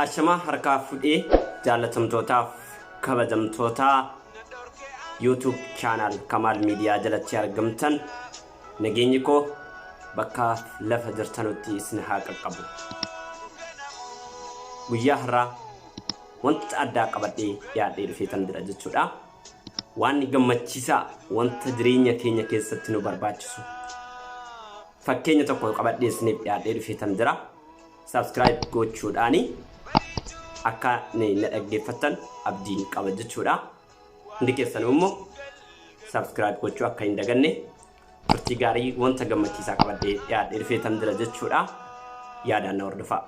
Ashamaa harkaa fudhee jaalatamtootaaf kabajamtootaa YouTube channel Kamaal Miidiyaa jalatti argamtan, nageenyi koo bakka lafa jirtanutti isin haa qaqqabu. Guyyaa har'aa wanta addaa qabadhee dhiyaadhee dhufeetan jira jechuudha. Waan gammachiisaa, wanta jireenya keenya keessatti nu barbaachisu fakkeenya tokko qabadhee isiniif dhiyaadhee dhufeetan jira. Subscribe gochuudhaani akka na dhaggeeffattan abdiin qaba jechuudha. Hundi keessanuu immoo subscribe gochuu akka hin daganne. Turtii gaarii, wanta gammachiisaa qabadhee dhiyaadhee dhufeetan jira jechuudha. Yaadaan na hordofaa.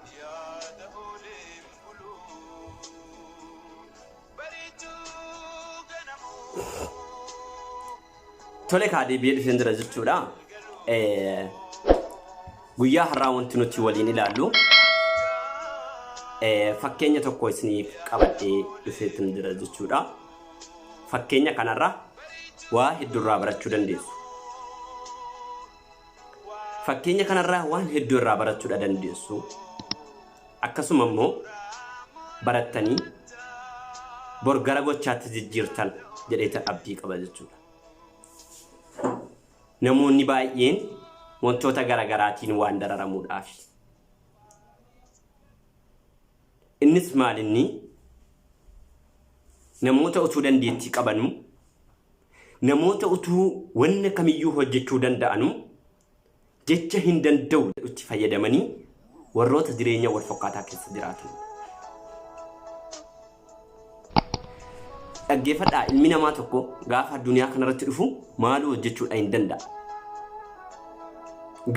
Tole kaa, deebi'ee dhufeen jira jechuudha. Guyyaa har'aa wanti nuti waliin ilaallu fakkeenya tokko isiniif qabadhee dhufeetan jira jechuudha. Fakkeenya kanarra waa hedduurraa barachuu dandeessu. Fakkeenya kanarraa waan hedduu irraa barachuudha dandeessu. Akkasuma immoo barattanii bor gara gochaatti jijjiirtan jedheetan abdii qaba jechuudha. Namoonni baay'een wantoota garaagaraatiin waan dararamuudhaaf. Innis maalinni, namoota utuu dandeettii qabanuu, namoota utuu wanna kamiyyuu hojjechuu danda'anuu, jecha "hin danda'u" jedhutti fayyadamanii warroota jireenya wal fakkaataa keessa jiraatan. Dhaggeeffadhaa, ilmi namaa tokko gaafa addunyaa kanarratti dhufu maaluu hojjechuudha hin danda'a.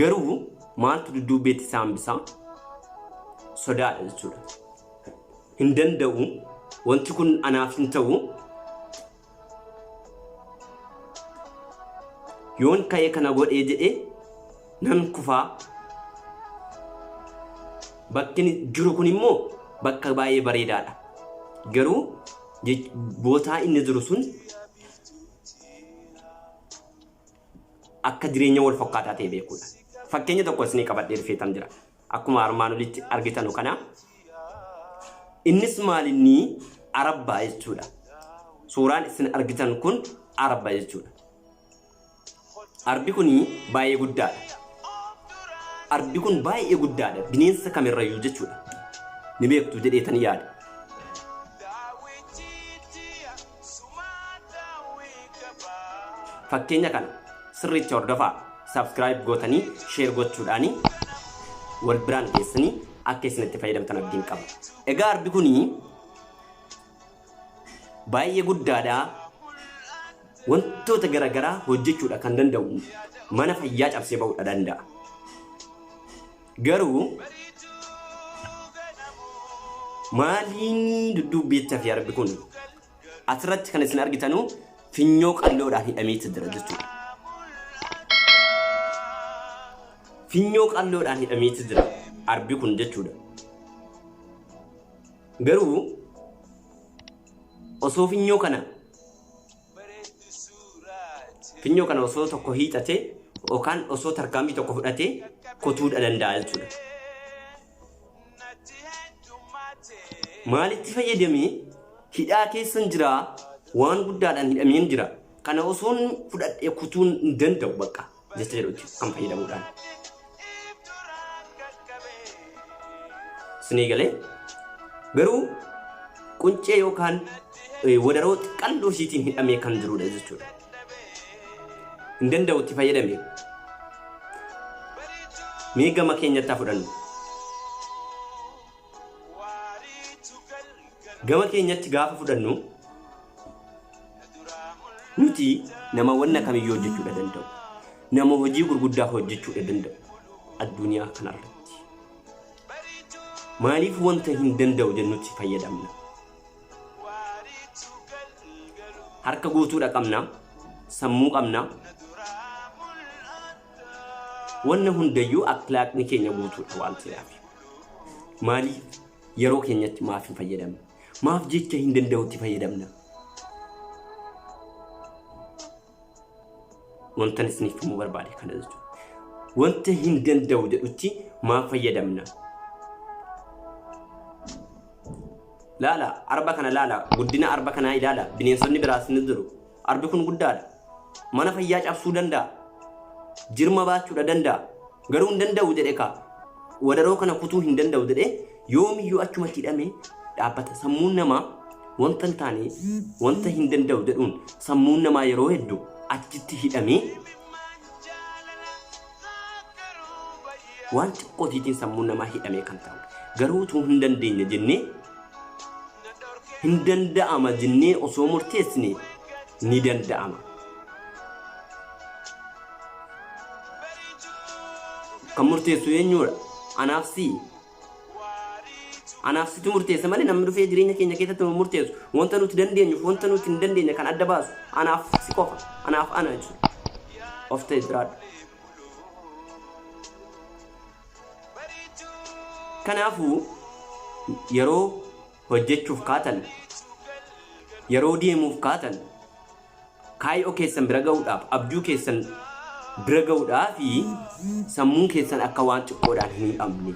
Garuu maaltu dudduubbeetti isaa hambisaa? Sodaadha jechuudha. "Hin danda'u, wanti kun anaaf hin ta'u, yoon ka'ee kana godhee jedhee nan kufaa, bakki jiru kun immoo bakka baay'ee bareedaadha." Garuu bootaa inni jiru sun akka jireenya wal fakkaataa ta'e beekuudha. Fakkeenya tokko isinii qabadhee dhufeetan jira. Akkuma armaan olitti argitanu kana, innis maalinni, arabbaa jechuudha. Suuraan isin argitan kun arba jechuudha. Arbi kun baay'ee guddaadha. Arbi kun baay'ee guddaadha. Bineensa kamirrayyuu jechuudha. Ni beektu jedheetan yaada. Fakkeenya kana sirriitti hordofaa. Subscribe gootanii, share gochuudhaanii wal biraan geessanii akka isin itti fayyadamtan abdiin qaba. Egaa arbi kun baay'ee guddaadha. Wantoota garaagaraa hojjechuudha kan danda'u, mana fayyaa cabsee ba'uudha danda'a. Garuu maaliin dudduubbeetti hafe arbi kun? Asirratti kan isin argitanu finyoo qalloodhaan hidhameeti jira jechuudha. Finyoo qalloodhaan hidhameeti jira arbi kun jechuudha. Garuu osoo finyoo kana osoo tokko hiixatee yookaan osoo tarkaanfii tokko fudhatee kutuudha danda'a jechuudha. Maalitti fayyadamee? Hidhaa keessan jira, waan guddaadhaan hidhameen jira. Kana osoon fudhadhee kutuun hin danda'u bakka jecha jedhutti kan fayyadamuudhaan. Isinii galee? Garuu quncee yookaan wadaroo qal'oo ishiitiin hidhamee kan jirudha jechuudha. Hin danda'u itti fayyadame. Mee gama keenyatti haa fudhannu. Gama keenyatti gaafa fudhannu, nuti nama wanna kamiyyuu hojjechuudha danda'u. Nama hojii gurguddaa hojjechuudha danda'u. Addunyaa kanarratti. Maaliif wanta "hin danda'u" jennutti fayyadamna? Harka guutuudha qabna. Sammuu qabna. Wanna hundayyuu akhlaaqni keenya guutuudha waan ta'eef. Maaliif yeroo keenyatti maaf hin fayyadamne? Maaf jecha "hin danda'utti" fayyadamna? Wantan isiniif himuu barbaade kana jechuudha. Wanta "hin danda'u" jedhutti maaf fayyadamna? Laala arba kana, laala guddina arba kanaa ilaala. Bineensonni biraas ni jiru. Arbi kun guddaadha. Mana fayyaa cabsuu danda'a. Jirma baachuudha danda'a. Garuu hin danda'u jedhe kaa. Wadaroo kana kutuu hin danda'u jedhee yoomiyyuu achumatti hidhamee dhaabbata. Sammuun namaa wanta hin taane, wanta hin danda'u jedhuun sammuun namaa yeroo hedduu achitti hidhamee, waan xiqqootiitiin sammuun namaa hidhamee kan ta'u. Garuu utuu hin dandeenye jennee, hin danda'ama jennee osoo murteessine ni danda'ama. Kan murteessu eenyudha? Anaaf si. Anaaf situ murteessa malee namni dhufee jireenya keenya keessatti nu murteessu. Wanta nuti dandeenyuuf wanta nuti hin dandeenye kan adda baasu anaaf si qofa. Anaaf ana jechuudha. Of ta'e jiraadhu. Kanaafuu yeroo hojjechuuf kaatan, yeroo deemuuf kaatan, kaayyoo keessan bira ga'uudhaaf, abjuu keessan bira ga'uudhaaf, sammuun keessan akka waan xiqqoodhaan hin hidhamne.